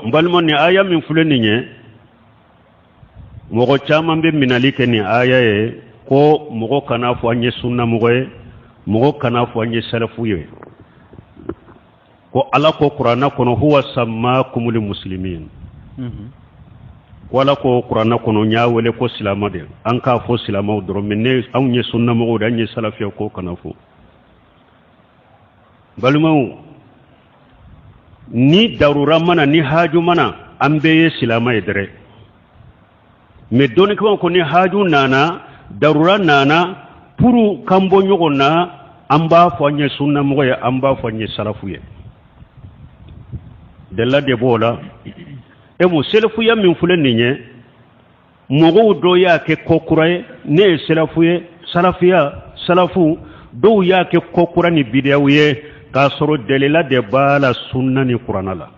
N balima, nin aya min filɛ nin ye, mɔgɔ caman bɛ minɛli kɛ nin aya ye ko mɔgɔ kana fɔ an ye sunnamɔgɔ ye, mɔgɔ kana fɔ an ye salafu ye, ko Ala ko kuranna kɔnɔ: huwa sammakumul muslimin. Ko Ala ko kuranna kɔnɔ n y'a wele ko silama de, an k'a fɔ silamaw dɔrɔn. Mais ne, anw ye sunnamɔgɔw de, an ye salafiya, ko kana fɔ. Balimaw, ni darura mana, ni haju mana, an bɛɛ ye silama ye dɛrɛ. Mais dɔnnikɛbaw ko ni haju nana, darura nana, pour kan bɔ ɲɔgɔn na, an b'a fɔ an ye sunnamɔgɔ ye, an b'a fɔ an ye salafu ye. Delila de b'o la. E mun selefuya min filɛ nin ye, mɔgɔw dɔ y'a kɛ ko kura ye. Ne ye selafu ye, salafiya, salafu, dɔw y'a kɛ ko kura ni bidiyaw ye, k'a sɔrɔ delila de b'a la sunna ni kuranna la.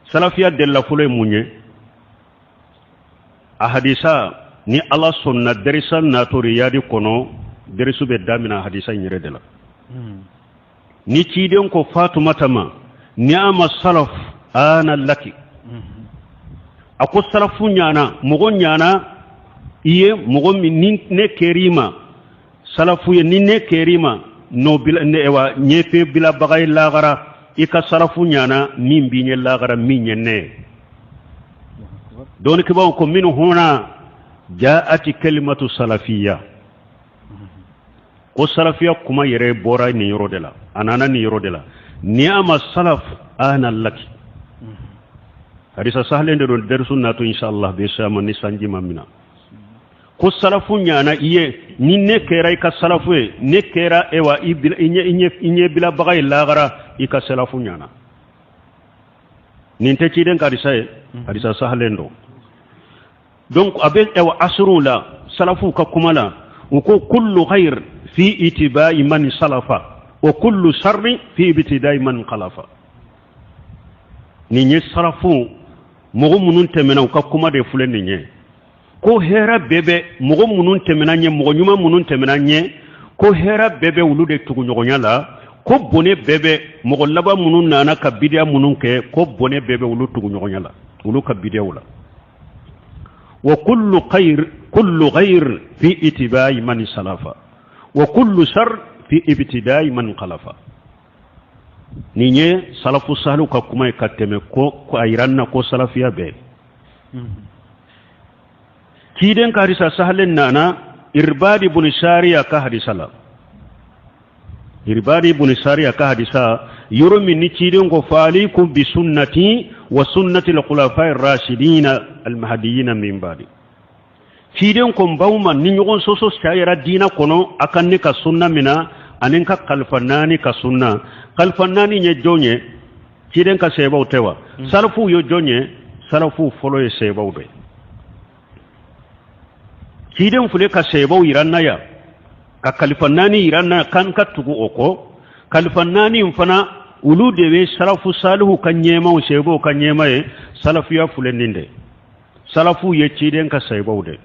Salafiya delila fɔlɔ ye mun ye? A hadisa, ni Ala sɔnna, derisa natɔ Riyadi kɔnɔ, derisu bɛ daminɛ hadisa in yɛrɛ de la. Ni ciden ko Fatumata ma: ni'ama salaf ana laki. A ko salafu ɲana, mɔgɔ ɲana i ye, mɔgɔ min ni ne kɛr'i ma salafu ye, ni ne kɛr'i ma nɔ bila ne wa ɲɛfɛ bilabaga ye lagara, i ka salafu ɲana min b'i ɲɛ lagara, min ye ne ye. Dɔnnikɛbaw ko: min huna jaati kalimatu salafiya. Ko salafiya kuma yɛrɛ bɔra nin yɔrɔ de la, a nana nin yɔrɔ de la: ni'ama salaf ana laki. Hadisa sahalen de don. Derisu nato, inshallah, bɛ sama ni sanji ma mina. Ko salafu ɲana i ye, ni ne kɛra i ka salafu ye, ne kɛra ewa i ɲɛ bilabaga ye lagara, i ka salafu ɲana. Nin tɛ ciden ka hadisa ye, hadisa sahalen don. Donc a bɛ ewa asuru la, salafu ka kuma la, u ko: kullu khair fi itibai man salafa wa kullu sharri fi ibtidai man khalafa. Nin ye salafu, mɔgɔ minnu tɛmɛna, u ka kuma de filɛ nin ye, ko hɛrɛ bɛɛ bɛ mɔgɔ minnu tɛmɛna ɲɛ, mɔgɔ ɲuman minnu tɛmɛna ɲɛ, ko hɛrɛ bɛɛ bɛ olu de tuguɲɔgɔnya la, ko bɔnɛ bɛɛ bɛ mɔgɔ laban minnu nana ka bidiya minnu kɛ, ko bɔnɛ bɛɛ bɛ olu tuguɲɔgɔnya la, olu ka bidiyaw la. Wa kullu khair, kullu khair fi itibai man salafa wa kullu shar fi ibtidai man khalafa. Nin ye salafu salihu ka kuma ye ka tɛmɛ, ko a yira n na ko salafiya bɛɛ. Ciden ka hadisa sahalen nana Irbadi bun Sariya ka hadisa la. Irbadi bun Sariya ka hadisa yɔrɔ min ni ciden ko: fa alaikum bi sunnati wa sunnati al-khulafai rashidina al-mahdiyina min ba'di. Ciden ko n baw ma, ni ɲɔgɔn sɔsɔ cayara diina kɔnɔ, a ka ne ka sunna mina ani n ka kalifa naani ka sunna. Kalifa naani ye jɔn ye? Ciden ka sɛbɛw tɛ wa? Salafuw ye jɔn ye? Salafuw fɔlɔ ye sɛbɛw de. Ciden filɛ ka sɛbɛw yira n na yan, ka kalifa naani yira n na k'an ka tugu o kɔ. Kalifa naani in fana, olu de bɛ salafu salihu ka ɲɛmaw, sɛbɛw ka ɲɛma ye. Salafuya filɛ nin de. Salafu ye ciden ka sɛbɛw de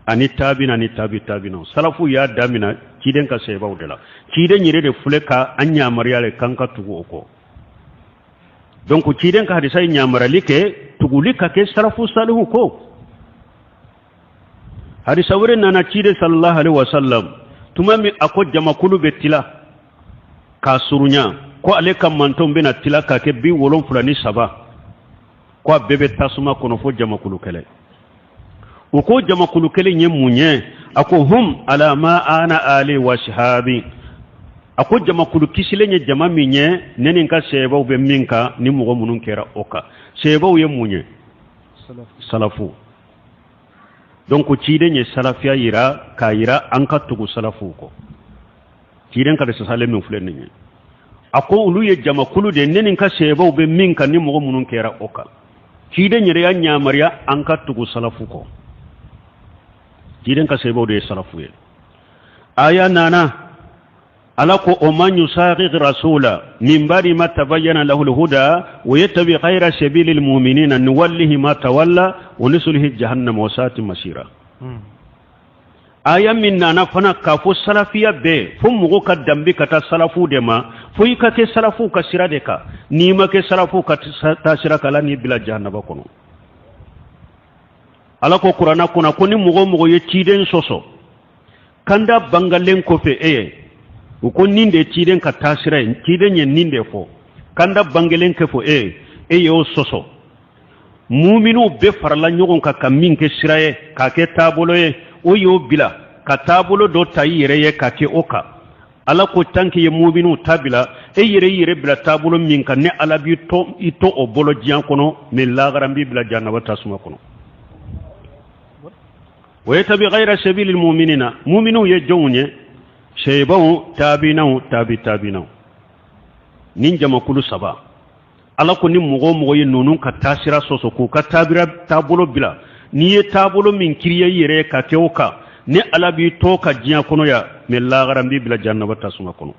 ani tabina ani tabi tabina. Salafu y'a damina ciden ka sɛbɛw de la. Ciden yɛrɛ de filɛ ka an yamaruya le k'an ka tugu o kɔ. Donc ciden ka hadisa ye yamaruyali kɛ tuguli ka kɛ salafu salihu kɔ. Hadisa wɛrɛ nana, ciden sallallahu alaihi wasallam, tuma min a ko jamakulu bɛ tila k'a surunya, ko ale ka mantonw bɛna tila k'a kɛ 73, ko a bɛɛ bɛ tasuma kɔnɔ fo jamakulu kɛlɛ. U ko jamakulu kelen ye mun ye? A ko: hum ala ma ana ali wa shahabi. A ko jamakulu kisilen ye jama min ye, ne ni n ka sɛbɛw bɛ min kan, ni mɔgɔ minnu kɛra o kan. Sɛbɛw ye mun ye? Salafu. Donc ciden ye salafiya yira k'a yira an ka tugu salafuw kɔ. Ciden ka sasalen min filɛ nin ye, a ko olu ye jamakulu de, ne ni n ka sɛbɛw bɛ min kan, ni mɔgɔ minnu kɛra o kan. Ciden yɛrɛ y'a yamaruya an ka tugu salafu kɔ. Ciden ka sɛbɛw de ye salafu ye. Aya nana, Ala ko: o man yusaqiq rasula min ba'di ma tabayyana lahu al-huda wa yattabi ghayra sabili al-mu'minina nuwallihi ma tawalla wa nuslihi jahannama wa sa'at masira. Aya min nana fana k'a fɔ salafiya bɛɛ fo mɔgɔ ka danbe ka taa salafu de ma, fo i ka kɛ salafuw ka sira de kan. N'i ma kɛ salafuw ka taa sira kan, Ala n'i bila jahanaba kɔnɔ. Ala ko kuranna kɔnɔ ko ni mɔgɔ o mɔgɔ ye ciden sɔsɔ kanda bangalen kɔfɛ e ye, u ko nin de ciden ka taasira ye, ciden ye nin de fɔ, kanda bangelen kɔfɛ e ye, e y'o sɔsɔ. Muminiw bɛɛ farala ɲɔgɔn kan ka min kɛ sira ye, k'a kɛ taabolo ye, o y'o bila ka taabolo dɔ ta i yɛrɛ ye ka kɛ o kan. Ala ko tant que ye muminiw ta bila, e yɛrɛ i yɛrɛ bila taabolo min kan, ne Ala b'i to i to o bolo diɲɛ kɔnɔ, mais lahara n b'i bila jahanaba tasuma kɔnɔ. Wa yattabi ghayra sabilil muminina, muminiw ye jɔnw ye? Seyibaw, taabinaw, taabi taabinaw, nin jamakulu saba. Ala ko ni mɔgɔ o mɔgɔ ye ninnu ka taasira sɔsɔ, k'u ka taabira taabolo bila, n'i ye taabolo min kiriya i yɛrɛ ye ka kɛ o kan, ni Ala b'i to ka diɲɛ kɔnɔ yan, mais lahara n b'i bila jahanaba tasuma kɔnɔ.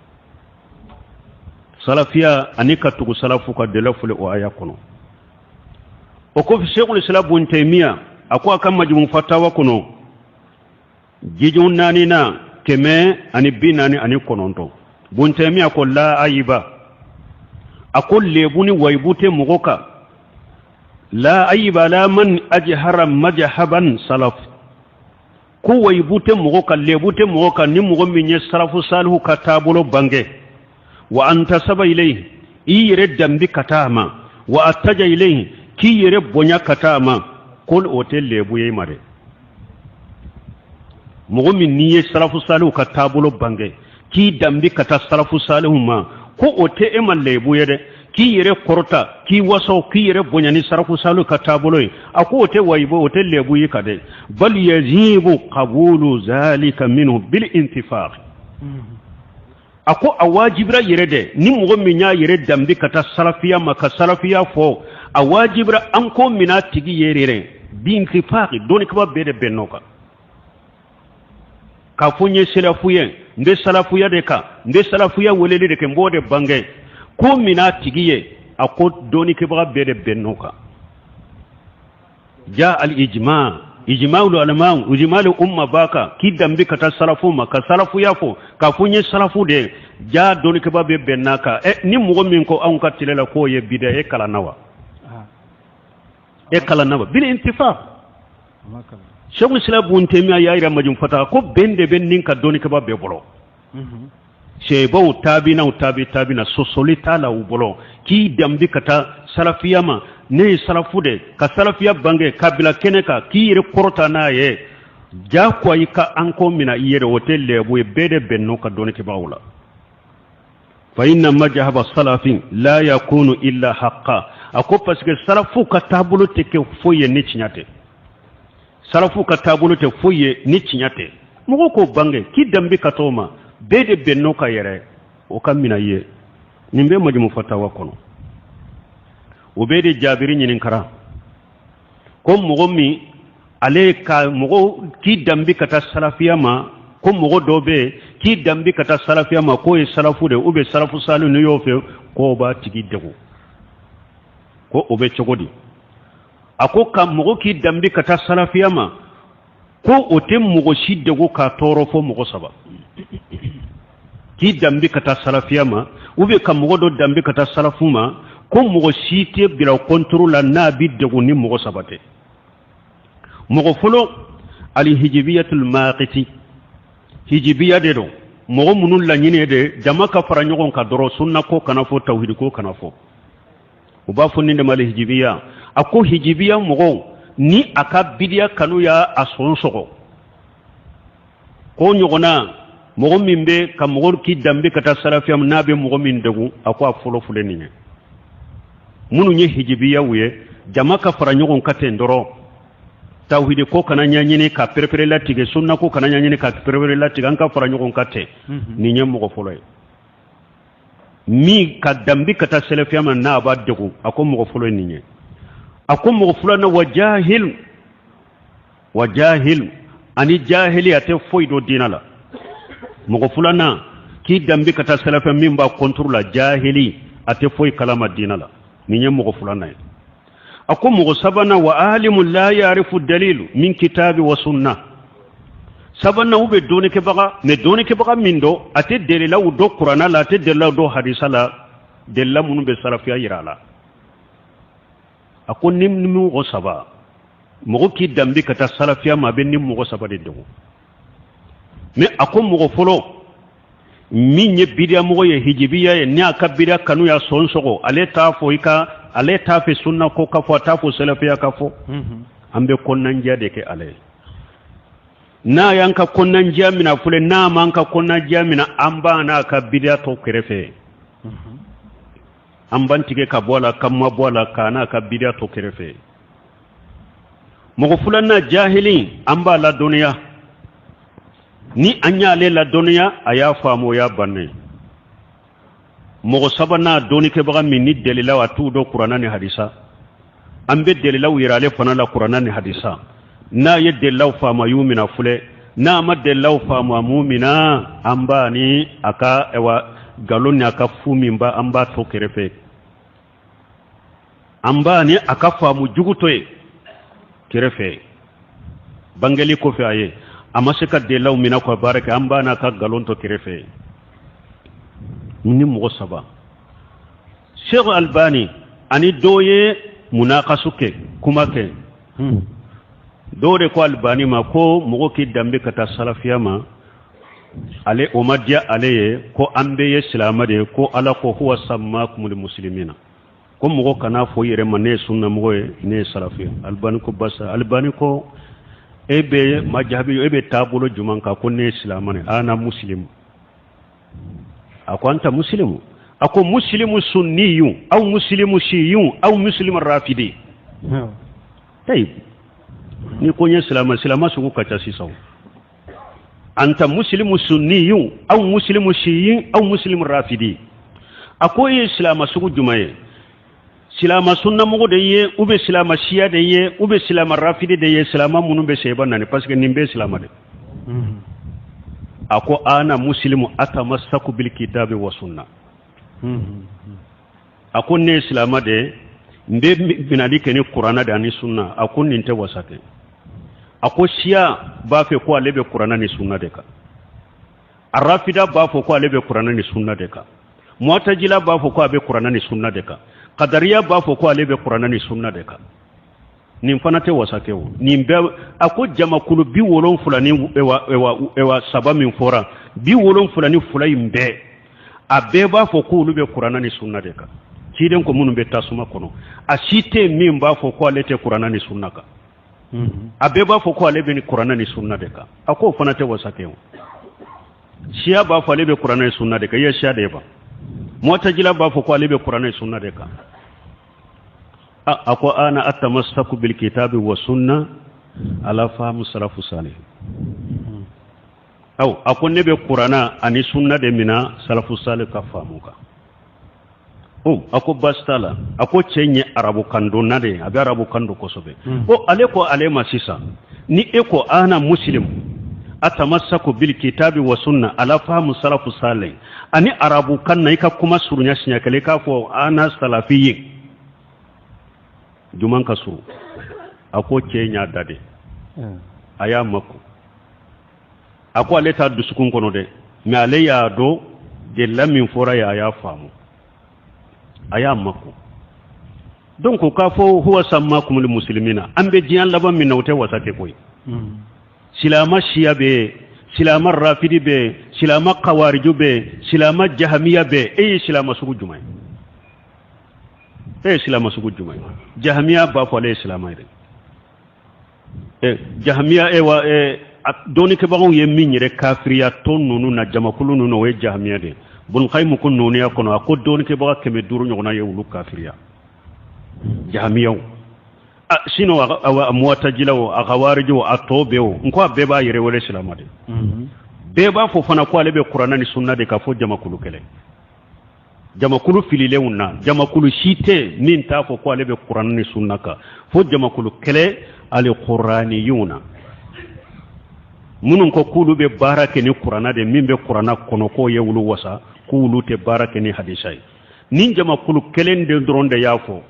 Salafiya ani ka tugu salafu ka dɛlɛ foli o aya kɔnɔ. O kɔfɛ, Sheikhul Islam Bun Taymiya a ko a ka Majmu Fatawa kɔnɔ, jiju naaninan 149, Bun Taymiya ko la ayiba, a ko lebu ni wayibu tɛ mɔgɔ kan. La ayiba la man ajhara majhaban salaf, ko wayibu tɛ mɔgɔ kan, lebu tɛ mɔgɔ kan ni mɔgɔ min ye salafu salihu ka taabolo bange, wa antasaba ilayhi, i yɛrɛ danbi ka taa a ma, wa attaja ilayhi, k'i yɛrɛ bonya ka taa a ma, ko o tɛ lebu ye i ma dɛ. Mɔgɔ min n'i ye salafu salihu ka taabolo bange, k'i danbi ka taa salafu salihu ma, ko o tɛ e ma lebu ye dɛ. K'i yɛrɛ kɔrɔta, k'i waso, k'i yɛrɛ bonya ni salafu salihu ka taabolo ye, a ko o tɛ wayibu, o tɛ lebu ye ka dɛ. Bal yajibu qabulu zalika minhu bil intifaq, a ko a wajibira yɛrɛ dɛ, ni mɔgɔ min y'a yɛrɛ danbi ka taa salafiya ma, ka salafiya fɔ, a wajibira an ko min'a tigi ye yɛrɛ bintifaq, dɔnnikɛbaa bɛɛ de bɛnn'o kan k'a fɔ n ye salafu ye, n bɛ salafuya de kan, n bɛ salafuya weleli de kɛ, n b'o de bange, ko min'a tigi ye, a ko dɔnnikɛbaga bɛɛ de bɛnn'o kan. Ja al ijma, ijma ulama, ijma umma b'a kan k'i danbe ka taa salafu ma, ka salafuya fɔ, k'a fɔ n ye salafu de ye, ja dɔnnikɛbaa bɛɛ bɛnn'a kan. Ɛ, ni mɔgɔ min ko anw ka tile la k'o ye bida, e kalanna wa? E kalanna wa? Bil intifaq. Sheikhul Islam Bun Taymiya y'a yira Majmu Fatawa ko bɛn de bɛ nin ka dɔnnikɛbaa bɛɛ bolo. Seyibaw, taabinaw, taabi taabina, sɔsɔli t'a la u bolo k'i danbi ka taa salafiya ma. Ne ye salafu de, ka salafiya bange ka bila kɛnɛ kan, k'i yɛrɛ kɔrɔta n'a ye, ja ko i ka an ko mina i yɛrɛ, o tɛ lɛbu ye. Bɛɛ de bɛnn'o ka dɔnnikɛbaaw la. Fa inna majhaba salafin la yakunu illa haqqa, a ko parce que salafu ka taabolo tɛ kɛ foyi ye ni tiɲɛ tɛ. Salafu ka taabolo tɛ foyi ye ni tiɲɛ tɛ. Mɔgɔ k'o bange k'i danbe ka t'o ma, bɛɛ de bɛnn'o ka yɛrɛ, o ka mina ye. Nin bɛ Majmu Fatawa kɔnɔ. O bɛɛ de Jabiri ɲininkara ko mɔgɔ min ale ka mɔgɔ k'i danbe ka taa salafiya ma, ko mɔgɔ dɔ bɛ yen k'i danbe ka taa salafiya ma, k'o ye salafu de, ou bien salafu salihu, n'i y'o fɛ k'o b'a tigi degun, ko o bɛ cogo di? A ko ka mɔgɔ k'i danbe ka taa salafiya ma, ko o tɛ mɔgɔ si degun k'a tɔɔrɔ fo mɔgɔ saba. K'i danbe ka taa salafiya ma, ou bien ka mɔgɔ dɔ danbe ka taa salafu ma, ko mɔgɔ si tɛ bila contre la n'a bɛ degun ni mɔgɔ saba tɛ. Mɔgɔ fɔlɔ, alihijibiyatul maqiti, hijibiya de don, mɔgɔ minnu laɲini ye de jama ka fara ɲɔgɔn kan dɔrɔn, sunna ko kana fɔ, tawhidi ko kana fɔ, u b'a fɔ nin de ma alihijibiya. A ko hijibiya mɔgɔw ni a ka bidiya kanu y'a a sɔn sɔgɔ, ko ɲɔgɔnna mɔgɔ min bɛ ka mɔgɔ k'i danbe ka taa salafiya ma, n'a bɛ mɔgɔ min degun, a ko a fɔlɔ filɛ nin ye. Minnu ye hijibiyaw ye, jama ka fara ɲɔgɔn kan ten dɔrɔn, tawhidi ko kana ɲɛɲini ka perepere latigɛ, sunna ko kana ɲɛɲini ka perepere latigɛ, an ka fara ɲɔgɔn kan ten, nin ye mɔgɔ fɔlɔ ye min ka danbe ka taa salafiya ma n'a b'a degun. A ko mɔgɔ fɔlɔ ye nin ye. A ko mɔgɔ filanan, wa jahil, wa jahil, ani jahili a tɛ foyi dɔn diinɛ la. Mɔgɔ filanan k'i danbe ka taa salafiya min b'a contre la, jahili, a tɛ foyi kalama diinɛ la, nin ye mɔgɔ filanan ye. A ko mɔgɔ sabanan, wa alimu la yarifu dalilu min kitabi wa sunna. Sabanan, u bɛ dɔnnikɛbaga, mais dɔnnikɛbaga min dɔ, a tɛ delilaw dɔn kuranna la, a tɛ delilaw dɔn hadisa la, delila minnu bɛ salafiya yira a la. A ko ni mɔgɔ saba, mɔgɔ k'i danbe ka taa salafiya ma, a bɛ ni mɔgɔ saba de dogo. Mais a ko mɔgɔ fɔlɔ min ye bidiyamɔgɔ ye, hijibiya ye, ni a ka bidiya kanu y'a sɔn sɔgɔ, ale t'a fɔ i ka, ale t'a fɛ sunna ko ka fɔ, a t'a fɔ salafiya ka fɔ, an bɛ kɔnɔnandiya de kɛ ale ye. N'a y'an ka kɔnɔnandiya minɛ filɛ, n'a m'an ka kɔnɔnandiya minɛ, an b'a n'a ka bidiya to kɛrɛfɛ. An b'an tigɛ ka bɔ a la, ka ma bɔ a la, k'a n'a ka bidiya to kɛrɛfɛ. Mɔgɔ filanan, jahili, an b'a ladɔnniya. Ni an y'ale ladɔnniya, a y'a faamu, o y'a bannen. Mɔgɔ sabanan, dɔnnikɛbaga min ni dalilaw a t'u dɔn kuranna ni hadisa, an bɛ dalilaw yira ale fana la kuranna ni hadisa. N'a ye dalilaw faamu, a y'u minɛ filɛ. N'a ma dalilaw faamu, a m'u minɛ, an b'a ni a ka ɛwa nkalon ni a ka fu min ba, an b'a to kɛrɛfɛ. An b'a ni a ka faamu jugu to yen kɛrɛfɛ. Bangeli kɔfɛ, a ye a ma se ka delilaw minɛ ka baara kɛ, an b'a n'a ka nkalon to kɛrɛfɛ. Ni mɔgɔ saba, Sheikh Albani ani dɔ ye munakasu kɛ, kuma kɛ. Dɔw de ko Albani ma ko mɔgɔ k'i danbe ka taa salafiya ma, ale o ma diya ale ye, ko an bɛɛ ye silamɛ de ye, ko Ala ko huwa sammakumul muslimina, ko mɔgɔ kana fɔ i yɛrɛ ma ne ye sunnamɔgɔ ye, ne ye salafi ye. Albani ko basa, Albani ko e bɛ majabi, e bɛ taabolo jumɛn kan? Ko ne ye silamɛ de, ana muslimu. A ko anta muslimu? A ko muslimu sunniyu aw muslimu shiyu aw muslimu rafidi. Tayib, ni ko n ye silamɛ, silamɛ sugu ka ca sisan. Anta muslimu sunniyu aw muslimu shiyi aw muslimu rafidi. A ko e ye silamɛ sugu jumɛn ye? Silamɛ sunnamɔgɔ de ye, ou bien silamɛ siya de ye, ou bien silamɛ rafidi de ye? Silamɛ minnu bɛ seba nani, parce que nin bɛɛ silamɛ de. A ko ana muslimu atamassaku bil kitabi wa sunna. A ko ne ye silamɛ de ye, n bɛ minali kɛ ni kuranna de ani sunna. A ko nin tɛ wasa kɛ. A ko siya b'a fɛ ko ale bɛ kuranna ni sunna de kan, arafida b'a fɔ ko ale bɛ kuranna ni sunna de kan, muwatajila b'a fɔ ko a bɛ kuranna ni sunna de kan, kadariya b'a fɔ ko ale bɛ kuranna ni sunna de kan. Nin fana tɛ wasa kɛ o. Nin bɛɛ, a ko jamakulu 73 ewa saba min fɔra, 72 in bɛɛ, a bɛɛ b'a fɔ ko olu bɛ kuranna ni sunna de kan. Ciden ko minnu bɛ tasuma kɔnɔ, a si tɛ min b'a fɔ ko ale tɛ kuranna ni sunna kan. A bɛɛ b'a fɔ ko ale bɛ ni kuranna ni sunna de kan. A k'o fana tɛ wasa kɛ o. Siya b'a fɔ ale bɛ kuranna ni sunna de kan, i ye siya de ye ba. Muwatajila b'a fɔ ko ale bɛ kuranna ni sunna de kan. A ko ana atamassaku bil kitabi wa sunna ala fahamu salafu salih. Aw, a ko ne bɛ kuranna ani sunna de mina salafu salih ka faamu kan. O, a ko baasi t'a la. A ko cɛ in ye arabukan dɔnna de ye, a bɛ arabukan dɔn kosɛbɛ. O, ale ko ale ma sisan, ni e ko ana muslim atamassaku bil kitabi wa sunna ala fahamu salafu salih, ani arabukan na, i ka kuma surunya siɲɛ kelen, i k'a fɔ ana salafi ye, juman ka surun? A ko cɛ in y'a da de, a y'a mako. A ko ale t'a dusukun kɔnɔ dɛ, mais ale y'a dɔn delila min fɔra ye, a y'a faamu, a y'a mako. Donc k'a fɔ huwa sammakumul muslimina, an bɛ diɲɛ laban min na, o tɛ wasa kɛ koyi. Silama siya bɛ yen, silama rafidi bɛ yen, silama kawariju bɛ yen, silama jahamiya bɛ yen. E ye silama sugu jumɛn ye? E ye silama sugu jumɛn ye? Jahamiya b'a fɔ ale ye silama ye dɛ. Jahamiya, e wa dɔnnikɛbagaw ye min yɛrɛ kafiriya tɔn ninnu na, jamakulu ninnu, o ye jahamiya de ye. Bun Kayimu ko nɔniya kɔnɔ, a ko dɔnnikɛbaga 500 ɲɔgɔnna ye olu kafiriya, jahamiyaw. Sinon a muwatajilaw, a kawarijiw, a tɔ bɛɛ o, n ko a bɛɛ b'a yɛrɛ wele silama de. Bɛɛ b'a fɔ fana ko ale bɛ kuranna ni sunna de ka fɔ. Jamakulu kɛlɛ, jamakulu fililenw na, jamakulu si tɛ min t'a fɔ ko ale bɛ kuranna ni sunna kan, fo jamakulu kɛlɛ alikuraniyunw na, minnu ko k'olu bɛ baara kɛ ni kuranna de, min bɛ kuranna kɔnɔ k'o ye olu wasa, k'olu tɛ baara kɛ ni hadisa ye. Ni jamakulu kelen de dɔrɔn de y'a fɔ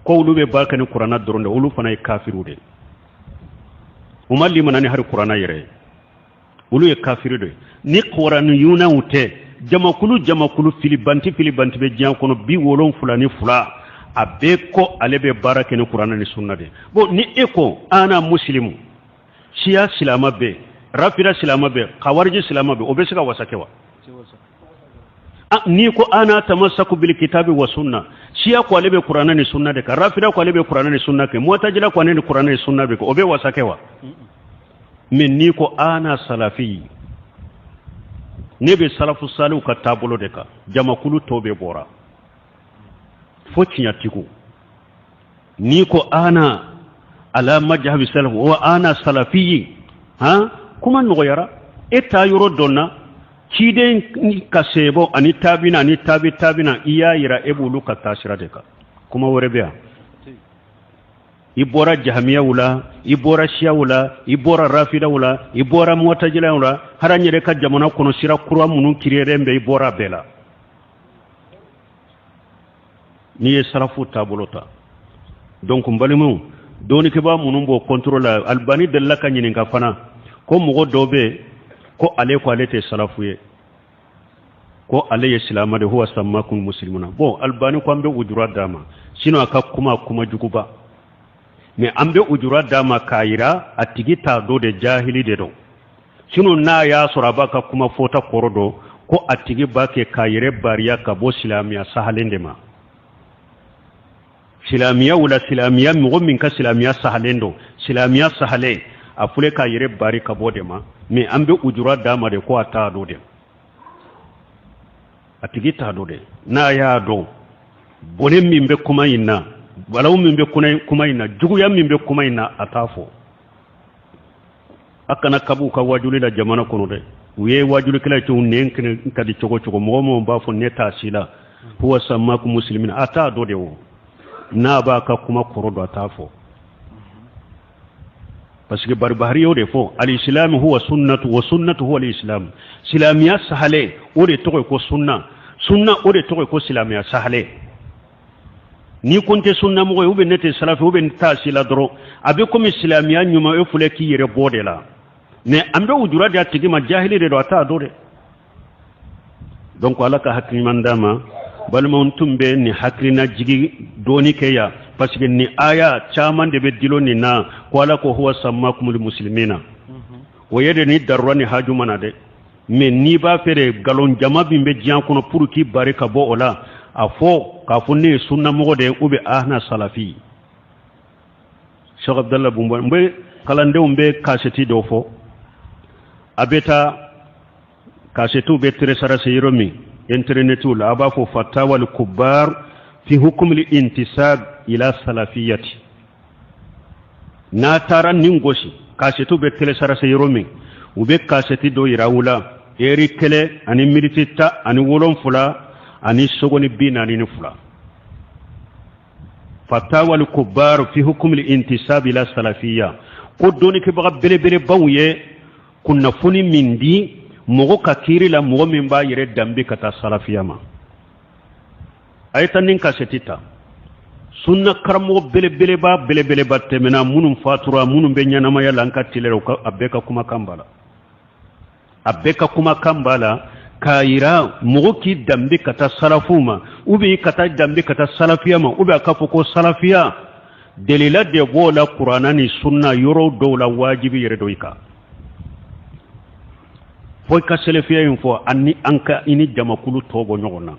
ko olu bɛ baara kɛ ni kuranna dɔrɔn de, olu fana ye kafiriw de, u ma limana ni hari kuranna yɛrɛ ye. Olu ye kafiri dɔ ye. Ni kuraniyunaw tɛ, jamakulu jamakulu filibanti filibanti bɛ diɲɛ kɔnɔ 72, a bɛɛ ko ale bɛ baara kɛ ni kuranɛ ni sunna de. Bon, ni e ko ana musilimu, siya silama bɛ, rafida silama bɛ, kawariji silama bɛ, o bɛ se ka wasa kɛ wa? N'i ko ana tamasaku bil kitabi wa sunna, siya ko ale bɛ kuranɛ ni sunna de kan, rafida ko ale bɛ kuranɛ ni sunna kɛ, mutajila ko ale ni kuranɛ ni sunna bɛ kɛ, o bɛ wasa kɛ wa? Mais n'i ko ana salafi, ne bɛ salafu saliw ka taabolo de kan, jamakulu tɔ bɛɛ bɔra fo tiɲɛtigiw. N'i ko ana ala majhabi salaf wa ana salafi, han, kuma nɔgɔyara. E taa yɔrɔ dɔnna ciden ka sebɔ ani tabina ani tabi tabina, i y'a yira e b'olu ka taasira de kan. Kuma wɛrɛ bɛ yan? I bɔra jahamiyaw la, i bɔra siyaw la, i bɔra rafidaw la, i bɔra mutajilaw la, hali an yɛrɛ ka jamana kɔnɔ sira kura minnu kiriyɛlen bɛ, i bɔra bɛɛ la. N'i ye sarafu taabolo ta. Donc n balimaw, dɔnnikɛbaa minnu b'o contrôle la, Albani delila ka ɲininka fana ko mɔgɔ dɔ bɛ yen ko ale ko ale tɛ salafu ye, ko ale ye silama de, huwa sammakum muslimuna. Bon, Albani ko an bɛ ujura d'a ma, sinon a ka kuma kuma juguba, mais an bɛ ujura d'a ma k'a yira a tigi t'a dɔn de, jahili de don. Sinon n'a y'a sɔrɔ a b'a ka kuma fɔta kɔrɔ dɔn, ko a tigi b'a kɛ k'a yɛrɛ bariya ka bɔ silamɛya sahalen de ma. Silamɛya wala silamɛya, mɔgɔ min ka silamɛya sahalen don, silamɛya sahalen, a filɛ k'a yɛrɛ bari ka bɔ de ma. Mais an bɛ ujura d'a ma de ko a t'a dɔn de, a tigi t'a dɔn de. N'a y'a dɔn, bɔnɛ min bɛ kuma in na, balawu min bɛ kuma in na, juguya min bɛ kuma in na, a t'a fɔ. A kana kabu ka wajuli la jamana kɔnɔ dɛ. U ye wajulikɛla ye cogo nɛn ka di cogo cogo, mɔgɔ mɔgɔ b'a fɔ ne t'a si la, huwa sammakum muslimin, a t'a dɔn de. O n'a b'a ka kuma kɔrɔ dɔn, a t'a fɔ, parce que Barbahari y'o de fɔ: al-islam huwa sunnatu wa sunnatu huwa al-islam. Silamɛya sahale, o de tɔgɔ ye ko sunna. Sunna, o de tɔgɔ ye ko silamɛya sahale. N'i ko n tɛ sunna mɔgɔ ye, ou bien ne tɛ salafi, ou bien n t'a si la dɔrɔn, a bɛ komi silamɛya ɲuman, e filɛ k'i yɛrɛ bɔ de la. Mais an bɛ ujura di a tigi ma, jahili de don, a t'a dɔn dɛ. Donc Ala ka hakili ɲuman d'a ma. Balimaw, tun bɛ nin hakilina jigi dɔɔni kɛ yan, parce que nin aya caman de bɛ dilo nin na ko Ala ko huwa sammakumul muslimina. O ye de ni darura ni haju mana dɛ. Mais n'i b'a fɛ de, nkalon jama min bɛ diɲɛ kɔnɔ, pour k'i bari ka bɔ o la, a fɔ k'a fɔ ne ye sunnamɔgɔ de ye, ou bien ahna salafi. Cheikh Abdallah Bumba, n bɛ kalandenw bɛ kaseti dɔ fɔ, a bɛ taa kasetiw bɛ télécharger yɔrɔ min internetiw la, a b'a fɔ fatawal kubar fi hukmil intisab ila salafiyati. N'a taara nin gosi, kasetiw bɛ télécharger yɔrɔ min, u bɛ kaseti dɔ yira u la, eri 1 ani miniti 17 ani sogoni 42, fatawal kubar fi hukmil intisab ila salafiya, ko dɔnnikɛbaga belebelebaw ye kunnafoni min di mɔgɔ ka kiiri la, mɔgɔ min b'a yɛrɛ danbe ka taa salafiya ma. A ye taa nin kaseti ta. Sunna karamɔgɔ belebeleba belebeleba tɛmɛna, minnu fatura, minnu bɛ ɲɛnamaya la an ka tile la, a bɛɛ ka kumakan b'a la, a bɛɛ ka kumakan b'a la k'a yira mɔgɔ k'i danbe ka taa salafuw ma, ou bien ka taa danbe ka taa salafiya ma, ou bien a k'a fɔ ko salafiya delila de b'o la kuranna ni sunna yɔrɔ dɔw la, wajibi yɛrɛ dɔ i kan fo i ka salafiya in fɔ ani an ka i ni jamakulu tɔ bɔ ɲɔgɔn na.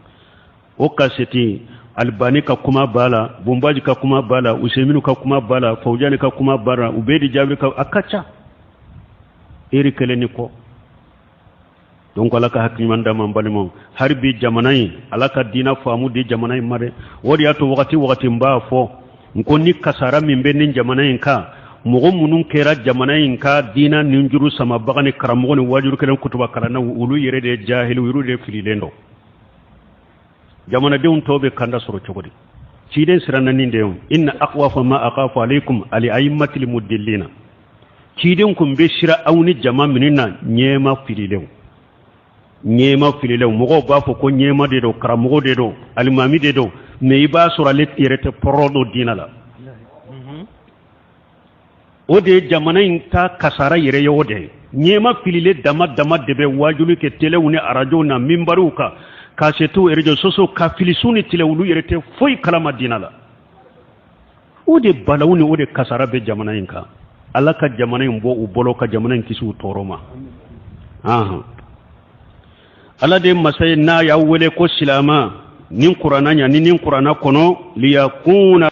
O kaseti, Albani ka kuma b'a la, Bunbaji ka kuma b'a la, Useminu ka kuma b'a la, Fawujani ka kuma b'a la, Ubedi Jabiri ka, a ka ca, eri 1 ni kɔ. Donc Ala ka hakili ɲuman d'an ma. N balimaw, hali bi jamana in, Ala ka diina faamu di jamana in ma dɛ. O de y'a to wagati wagati n b'a fɔ n ko ni kasara min bɛ nin jamana in kan, mɔgɔ minnu kɛra jamana in ka diina ni juru samabaga ni karamɔgɔ ni wajurukɛla kutuba kalannaw, olu yɛrɛ de ye jahili, olu de fililen don. Jamanadenw tɔw bɛ kanda sɔrɔ cogo di? Ciden siranna nin de ye: inna akhwafa ma akhafu alaykum ali aimmatil mudillina. Ciden kun bɛ sira aw ni jama minnu na, ɲɛma fililenw, ɲɛma fililenw. Mɔgɔw b'a fɔ ko ɲɛma de don, karamɔgɔ de don, alimami de don, mais i b'a sɔrɔ ale yɛrɛ tɛ pɔrɔ dɔ diinɛ la. O de ye jamana in ta kasara yɛrɛ ye. O de ye ɲɛma fililen dama dama de bɛ waajuli kɛ telew ni arajow na, minbariw kan, ka se to réseaux sociaux ka fili su ni tile. Olu yɛrɛ tɛ foyi kalama diina la. O de balawu ni o de kasara bɛ jamana in kan. Ala ka jamana in bɔ u bolo, ka jamana in kisi u tɔɔrɔ ma. Ahan, Ala de masa ye n'a y'a wele ko silama ni kuranna ɲa ni kuranna kɔnɔ liyakuna.